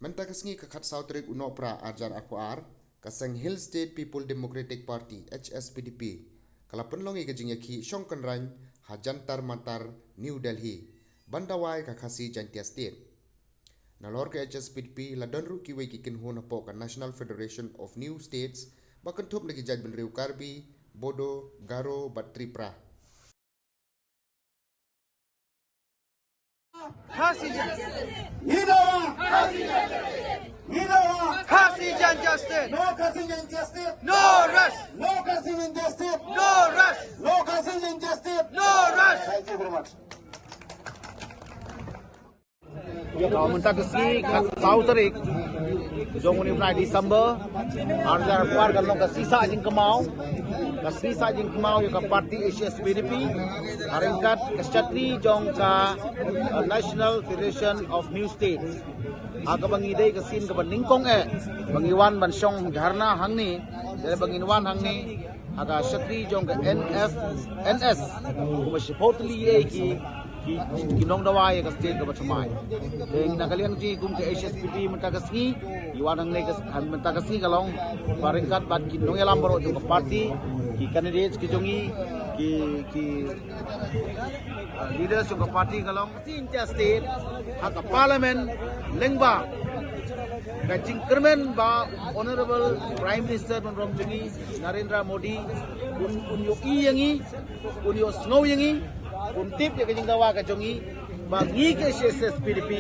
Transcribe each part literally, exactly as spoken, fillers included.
Mynta ka sngi ka khatsaw tarik u Nohprah arhajar arphew ar, ka seng Hill State People Democratic Party, H S P D P, ka la pynlong ïa ka jingïakhih shongkynrang ha Jantar Mantar, New Delhi, ban dawa ïa ka Khasi Jaintia State. Nalor ka H S P D P la don ruh kiwei ki kynhun hapoh ka National Federation of New States, ba kynthup na ki jaitbynriew Karbi, Bodo, Garo bad Tripura. Khasi Jaintia State. Ngi dawa. Khasi Jaintia State. Ngi dawa. Khasi Jaintia State. No Khasi Jaintia State. No rest. No Khasi Jaintia State. No rest. No rest. Thank you very much. Ïa ka mynta ka sngi khatsaw tarik jong une u bnai December, arhajar arphew ar, kan long ka sisa jingkynmaw, ka sisa jingkynmaw ïa ka party H S P D P, ha ryngkat ka secretary jong ka, uh, National Federation of New States. Ha kaba ngi dei ka sien kaba nyngkong eh ba ngi wan ban shong dharna hangne, dei ba ngin wan hangne ha ka secretary jong ka N F N S, kumba shiphew tylli eh ki, ki, ki nongdawa ïa ka state kaba thymmai. Te na ka liang jong ngi kum ka H S P D P mynta ka sngi, ngi wan hangne ka, mynta ka sngi ka long ba ryngkat bad ki nongïalam baroh jong ka party, ki candidates ki jong ngi, ki, ki, uh, leaders jong ka party ka long Khasi Jaintia State ha ka Parliament lyngba ka jingkyrmen ba Honorable Prime Minister ban rom jong ngi Narendra Modi un, un ïohi ïa ngi, un ïohsngew ïa ngi, un tip ïa ka jingdawa ka jong ngi, ba ngi ka H S P D P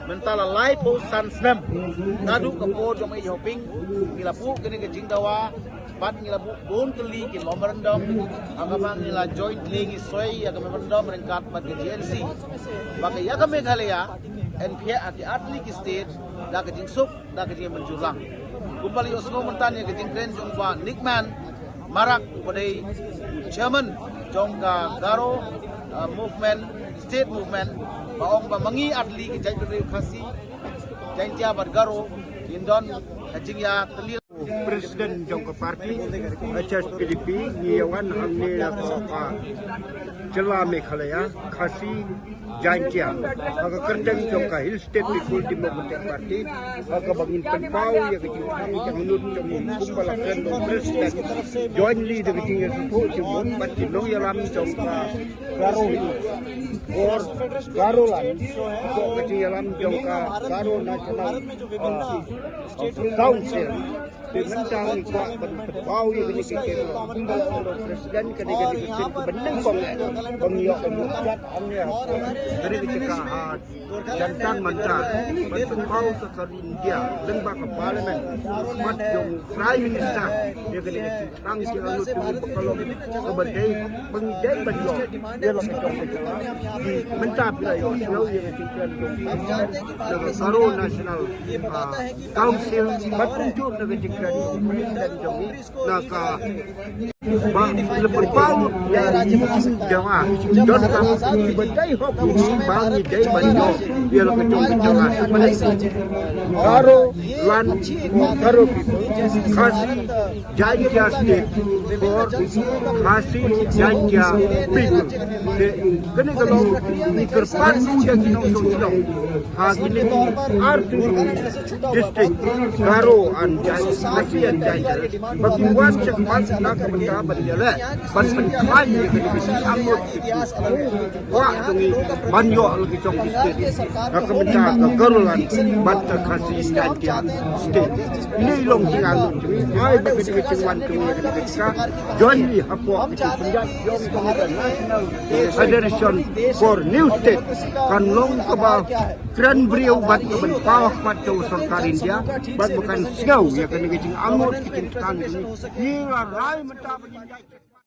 mynta la laiphew san snem naduh ka por jong i Hoping ngi la buh kane ka jingdawa, bad ngi la buh bun tylli ki memorandum, ha kaba ngi la jointly ngi soi ïa ka memorandum ryngkat bad ka G N C, ba ka ïa ka Meghalaya yn phiah ha ki artylli ki state da ka jingsuk, da ka jingmynjur lang. Kumba la ïohsngew mynta ïa ka jingkren jong u Bah Nickman Marak, uba dei u chairman jong ka Garo, uh, movement, state movement, ba ong ba ma ngi artylli ki jaitbynriew Khasi, Jaintia bad Garo ngin don ka jingïatylli. President jong ka party H S P D P, ngi ïa wan hangne na ka, ka jylla Meghalaya, Khasi Jaintia, ha ka kyrteng jong ka Hill State People Democratic Party, ha kaba ngin pynpaw ïa ka jingthrang jinglut jong ngi kumba la kren da u President, jointly da ka jingïasngewthuh jingmut bad ki nongïalam jong ka Garo Hills, or Garoland, hapoh ka jingïalam jong ka Garo National, uh, Council. Te mynta ngi kwah ban pynpaw ïa kane ka kem, kumba la ong u President, kane ka dei ka sien kaba nyngkong eh ba ngi ïoh ban ïoh jat hangne ha kane ka jaka ha Jantar Mantar, ban pynpaw sa ka India lyngba ka Parliament, bad jong u Prime Minister, ïa kane ka jingthrang jinglut jong ngi ba ka long kaba dei, ba ngi dei ban ïoh ïa la ka jong ka jaka. Mynta phi la ïohsngew ïa ka jingkren jong ka Garo National, ah, Council, bad kumjuh na ka jingkren jong u President jong ngi, na ka ba la pynpaw ïa ka jingdawa, don ka ba dei hok ba ngi dei ban ïoh ïa la ka jong ka jaka. Garoland, Garo people, Khasi Jaintia State for Khasi Jaintia people. Te kane ka long ngi kyrpad ïa ki nongshong shnong ha kine ki artylli district, Garo and Jaintia, Khasi and Jaintia, ba ki wan sha khmat na ka bynta ban ïaleh, ban pynkhlaiñ ïa kane ka jingangnud. Kwah jong ngi ban ïoh la ki jong ki state, na ka bynta ka Garoland bad ka Khasi Jaintia State. Ine i long jingangnud jong ngi, ai ba ka jingwan jong ngi ka jingka join ngi hapoh ka jingpynjah jong ka National Federation for New State, kan long kaba kren briew bad ka ban paw khmat jong u sorkar India, bad ba kan sngew ïa kane ka jingangnud ka jingthrang jong ngi. Ngi la rai mynta ba ngin ïaid